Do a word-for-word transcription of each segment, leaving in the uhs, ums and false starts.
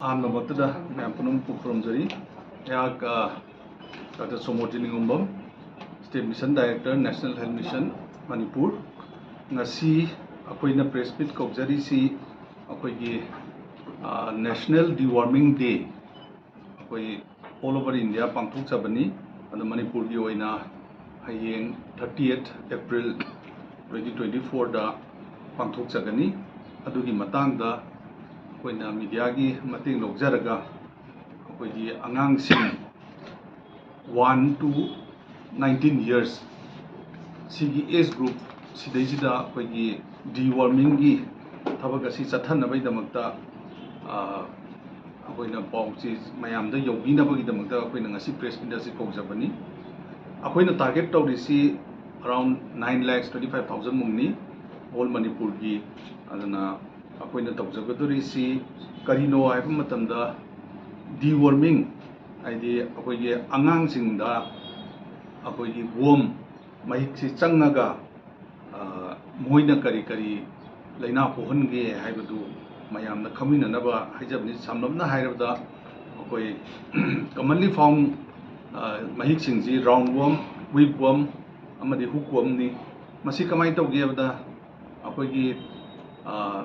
ꯑꯍꯥꯟꯕꯃꯛꯇꯗ ꯃꯌꯥꯝ ꯄꯨꯝꯅꯃꯛꯄꯨ ꯈꯨꯔꯨꯝꯖꯔꯤ꯫ ꯑꯩꯍꯥꯛ, ꯑ, doctor Somorjit Ningombam, State Mission Director, National Health Mission, Manipur. ꯉꯁꯤ ꯑꯩꯈꯣꯏꯅ press meet ꯀꯧꯖꯔꯤꯁꯤ ꯑꯩꯈꯣꯏꯒꯤ, ꯑ, National Deworming Day ꯑꯩꯈꯣꯏ all over India ꯄꯥꯡꯊꯣꯛꯆꯕꯅꯤ꯫ ꯑꯗꯣ ꯃꯅꯤꯄꯨꯔꯒꯤ ꯑꯣꯏꯅ ꯍꯌꯦꯡ thirtieth April twenty twenty fourꯗ ꯄꯥꯡꯊꯣꯛꯆꯒꯅꯤ꯫ ꯑꯗꯨꯒꯤ ꯃꯇꯥꯡꯗ ꯑꯩꯈꯣꯏꯅ mediaꯒꯤ ꯃꯇꯦꯡ ꯂꯧꯖꯔꯒ ꯑꯩꯈꯣꯏꯒꯤ ꯑꯉꯥꯡꯁꯤꯡ one to nineteen years ꯁꯤꯒꯤ age group ꯁꯤꯗꯩꯁꯤꯗ ꯑꯩꯈꯣꯏꯒꯤ dewormingꯒꯤ ꯊꯕꯛ ꯑꯁꯤ ꯆꯠꯊꯅꯕꯒꯤꯗꯃꯛꯇ, ꯑ, ꯑꯩꯈꯣꯏꯅ ꯄꯥꯎꯁꯤ ꯃꯌꯥꯝꯗ ꯌꯧꯕꯤꯅꯕꯒꯤꯗꯃꯛꯇ ꯑꯩꯈꯣꯏꯅ ꯉꯁꯤ press meet ꯑꯁꯤ ꯀꯧꯖꯕꯅꯤ꯫ ꯑꯩꯈꯣꯏꯅ target ꯇꯧꯔꯤꯁꯤ around nine lakhs twenty five thousand ꯃꯨꯛꯅꯤ, all ꯃꯅꯤꯄꯨꯔꯒꯤ꯫ ꯑꯗꯨꯅ ꯑꯩꯈꯣꯏꯅ ꯇꯧꯖꯒꯗꯧꯔꯤꯁꯤ ꯀꯔꯤꯅꯣ ꯍꯥꯏꯕ ꯃꯇꯝꯗ, deworming ꯍꯥꯏꯗꯤ ꯑꯩꯈꯣꯏꯒꯤ ꯑꯉꯥꯡꯁꯤꯡꯗ ꯑꯩꯈꯣꯏꯒꯤ worm ꯃꯍꯤꯛꯁꯤ ꯆꯪꯉꯒ, ꯑ, ꯃꯣꯏꯅ ꯀꯔꯤ ꯀꯔꯤ ꯂꯥꯏꯅꯥ ꯄꯣꯛꯍꯟꯒꯦ ꯍꯥꯏꯕꯗꯨ ꯃꯌꯥꯝꯅ ꯈꯪꯃꯤꯟꯅꯅꯕ ꯍꯥꯏꯖꯕꯅꯤ꯫ ꯁꯝꯂꯞꯅ ꯍꯥꯏꯔꯕꯗ, ꯑꯩꯈꯣꯏ commonly found, ꯑ, ꯃꯍꯤꯛꯁꯤꯡꯁꯤ round worm, whipworm ꯑꯃꯗꯤ hookwormꯅꯤ꯫ ꯃꯁꯤ ꯀꯃꯥꯏꯅ ꯇꯧꯒꯦ ꯍꯥꯏꯕꯗ, ꯑꯩꯈꯣꯏꯒꯤ, ꯑ,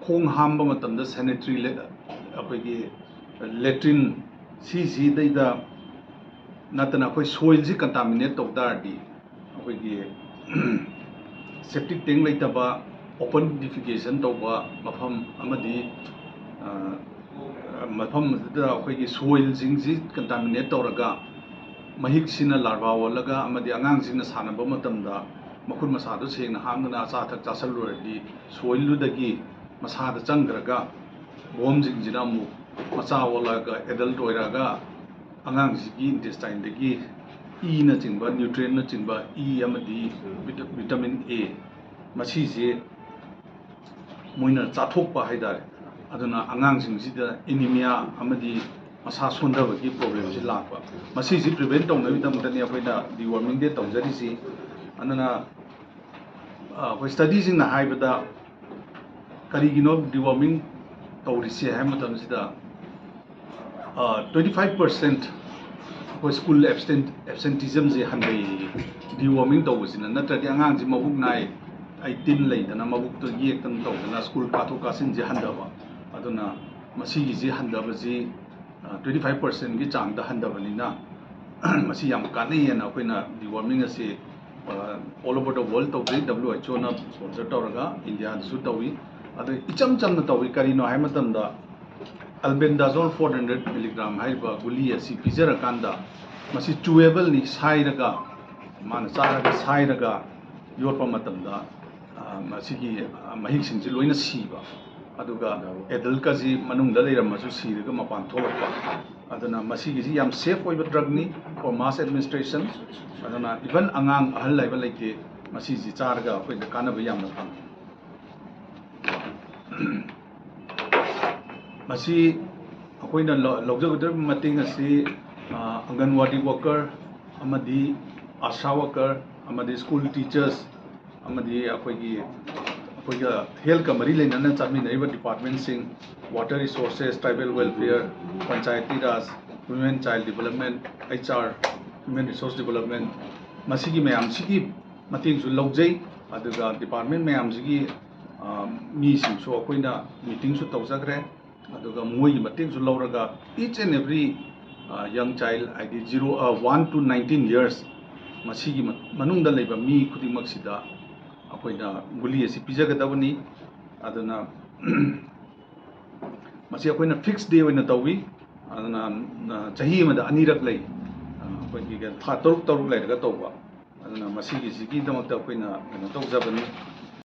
ꯈꯣꯡ ꯍꯥꯝꯕ ꯃꯇꯝꯗ sanitary ꯂꯦ-, ꯑꯩꯈꯣꯏꯒꯤ latrine ꯁꯤꯁꯤꯗꯩꯗ ꯅꯠꯇꯅ ꯑꯩꯈꯣꯏ soilꯁꯤ contaminate ꯇꯧ ꯇꯥꯔꯗꯤ, ꯑꯩꯈꯣꯏꯒꯤ septic tank ꯂꯩꯇꯕ, open defecation ꯇꯧꯕ ꯃꯐꯝ ꯑꯃꯗꯤ, ꯑ, ꯃꯐꯝ ꯑꯗꯨꯗ ꯑꯩꯈꯣꯏꯒꯤ soilꯁꯤꯡꯁꯤ contaminate ꯇꯧꯔꯒ ꯃꯍꯤꯛꯁꯤꯅ larva ꯑꯣꯜꯂꯒ ꯑꯃꯗꯤ ꯑꯉꯥꯡꯁꯤꯡꯅ ꯁꯥꯟꯅꯕ ꯃꯇꯝꯗ ꯃꯈꯨꯠ ꯃꯁꯥꯗꯣ ꯁꯦꯡꯅ ꯍꯥꯝꯗꯅ ꯑꯆꯥ ꯑꯊꯛ ꯆꯥꯁꯤꯜꯂꯨꯔꯗꯤ soilꯗꯨꯗꯒꯤ ꯃꯁꯥꯗ ꯆꯪꯈ꯭ꯔꯒ wormꯁꯤꯡꯁꯤꯅ ꯑꯃꯨꯛ ꯃꯆꯥ ꯑꯣꯜꯂꯛꯑꯒ adult ꯑꯣꯏꯔꯛꯑꯒ ꯑꯉꯥꯡꯁꯤꯒꯤ intestineꯗꯒꯤ ꯏꯅꯆꯤꯡꯕ, nutrientꯅꯆꯤꯡꯕ, ꯏ ꯑꯃꯗꯤ vita-, vitamin A ꯃꯁꯤꯁꯦ ꯃꯣꯏꯅ ꯆꯥꯊꯣꯛꯄ ꯍꯥꯏꯇꯥꯔꯦ꯫ ꯑꯗꯨꯅ ꯑꯉꯥꯡꯁꯤꯡꯁꯤꯗ anemia ꯑꯃꯗꯤ ꯃꯁꯥ ꯁꯣꯟꯊꯕꯒꯤ problemꯁꯤ ꯂꯥꯛꯄ꯫ ꯃꯁꯤꯁꯤ prevent ꯇꯧꯅꯕꯒꯤꯗꯃꯛꯇꯅꯤ ꯑꯩꯈꯣꯏꯅ deworming day ꯇꯧꯖꯔꯤꯁꯤ꯫ ꯑꯗꯨꯅ, ꯑ, ꯑꯩꯈꯣꯏ studyꯁꯤꯡꯅ ꯍꯥꯏꯕꯗ ꯀꯔꯤꯒꯤꯅꯣ deworming ꯇꯧꯔꯤꯁꯦ ꯍꯥꯏꯕ ꯃꯇꯝꯁꯤꯗ, twenty five percent ꯑꯩꯈꯣꯏ school absent absenteeismꯁꯦ ꯍꯟꯊꯩꯌꯦ deworming ꯇꯧꯕꯁꯤꯅ꯫ ꯅꯠꯇ꯭ꯔꯗꯤ ꯑꯉꯥꯡꯁꯤ ꯃꯕꯨꯛ ꯅꯥꯏ, ꯑꯩ ꯇꯤꯟ ꯂꯩꯗꯅ ꯃꯕꯨꯛꯇ ꯌꯦꯛꯇꯅ ꯇꯧꯗꯅ school ꯀꯥꯊꯣꯛ ꯀꯥꯁꯤꯟꯁꯦ ꯍꯟꯊꯕ꯫ ꯑꯗꯨꯅ ꯃꯁꯤꯒꯤꯁꯤ ꯍꯟꯊꯕꯁꯤ twenty five percentꯀꯤ ꯆꯥꯡꯗ ꯍꯟꯊꯕꯅꯤꯅ ꯃꯁꯤ ꯌꯥꯝ ꯀꯥꯟꯅꯩ ꯍꯥꯏꯅ ꯑꯩꯈꯣꯏꯅ deworming ꯑꯁꯤ all over the world ꯇꯧꯖꯩ꯫ W H Oꯅ sponsor ꯇꯧꯔꯒ ꯏꯟꯗꯤꯌꯥꯗꯁꯨ ꯇꯧꯏ꯫ ꯑꯗꯨ ꯏꯆꯝ ꯆꯝꯅ ꯇꯧꯏ꯫ ꯀꯔꯤꯅꯣ ꯍꯥꯏꯕ ꯃꯇꯝꯗ, albendazole four hundred milligram ꯍꯥꯏꯔꯤꯕ ꯒꯨꯂꯤ ꯑꯁꯤ ꯄꯤꯖꯔꯀꯥꯟꯗ ꯃꯁꯤ chewableꯅꯤ, ꯁꯥꯏꯔꯒ, ꯃꯥꯅ ꯆꯥꯔꯒ ꯁꯥꯏꯔꯒ ꯌꯣꯠꯄ ꯃꯇꯝꯗ ꯃꯁꯤꯒꯤ ꯃꯍꯤꯛꯁꯤꯡꯁꯤ ꯂꯣꯏꯅ ꯁꯤꯕ꯫ ꯑꯗꯨꯒ adultꯀꯁꯤ ꯃꯅꯨꯡꯗ ꯂꯩꯔꯝꯃꯁꯨ ꯁꯤꯔꯒ ꯃꯄꯥꯟ ꯊꯣꯛꯂꯛꯄ꯫ ꯑꯗꯨꯅ ꯃꯁꯤꯒꯤꯁꯤ ꯌꯥꯝ safe ꯑꯣꯏꯕ drugꯅꯤ for mass administration꯫ ꯑꯗꯨꯅ even ꯑꯉꯥꯡ ꯑꯍꯜ ꯍꯥꯏꯕ ꯂꯩꯇꯦ, ꯃꯁꯤꯁꯤ ꯆꯥꯔꯒ ꯑꯩꯈꯣꯏꯗ ꯀꯥꯟꯅꯕ ꯌꯥꯝꯅ ꯐꯪꯉꯤ꯫ ꯃꯁꯤ ꯑꯩꯈꯣꯏꯅ ꯂꯧ-, ꯂꯧꯖꯒꯗꯧꯔꯤꯕ ꯃꯇꯦꯡ ꯑꯁꯤ, ꯑ, ꯑꯪꯒꯟꯋꯥꯗꯤ worker ꯑꯃꯗꯤ ASHA worker ꯑꯃꯗꯤ school teachers ꯑꯃꯗꯤ ꯑꯩꯈꯣꯏꯒꯤ, ꯑꯩꯈꯣꯏꯒ healthꯀ ꯃꯔꯤ ꯂꯩꯅꯅ ꯆꯠꯃꯤꯟꯅꯔꯤꯕ departmentꯁꯤꯡ, water resources, tribal welfare, panchayati raj, women child development, H R, human resource development, ꯃꯁꯤꯒꯤ ꯃꯌꯥꯝꯁꯤꯒꯤ ꯃꯇꯦꯡꯁꯨ ꯂꯧꯖꯩ꯫ ꯑꯗꯨꯒ department ꯃꯌꯥꯝꯁꯤꯒꯤ, ꯑ, ꯃꯤꯁꯤꯡꯁꯨ ꯑꯩꯈꯣꯏꯅ meetingꯁꯨ ꯇꯧꯖꯈ꯭ꯔꯦ꯫ ꯑꯗꯨꯒ ꯃꯣꯏꯒꯤ ꯃꯇꯦꯡꯁꯨ ꯂꯧꯔꯒ each and every, ꯑ, young child, ꯍꯥꯏꯗꯤ zero, ꯑ, one to nineteen years, ꯃꯁꯤꯒꯤ ꯃ-, ꯃꯅꯨꯡꯗ ꯂꯩꯕ ꯃꯤ ꯈꯨꯗꯤꯡꯃꯛꯁꯤꯗ ꯑꯩꯈꯣꯏꯅ ꯒꯨꯂꯤ ꯑꯁꯤ ꯄꯤꯖꯒꯗꯕꯅꯤ꯫ ꯑꯗꯨꯅ ꯃꯁꯤ ꯑꯩꯈꯣꯏꯅ fixed day ꯑꯣꯏꯅ ꯇꯧꯏ꯫ ꯑꯗꯨꯅ, ꯑ, ꯆꯍꯤ ꯑꯃꯗ ꯑꯅꯤꯔꯛ ꯂꯩ꯫ ꯑ, ꯑꯩꯈꯣꯏꯒꯤ ꯊꯥ ꯇꯔꯨꯛ ꯇꯔꯨꯛ ꯂꯩꯔꯒ ꯇꯧꯕ꯫ ꯑꯗꯨꯅ ꯃꯁꯤꯒꯤꯁꯤꯒꯤꯗꯃꯛꯇ ꯑꯩꯈꯣꯏꯅ ꯀꯩꯅꯣ ꯇꯧꯖꯕꯅꯤ꯫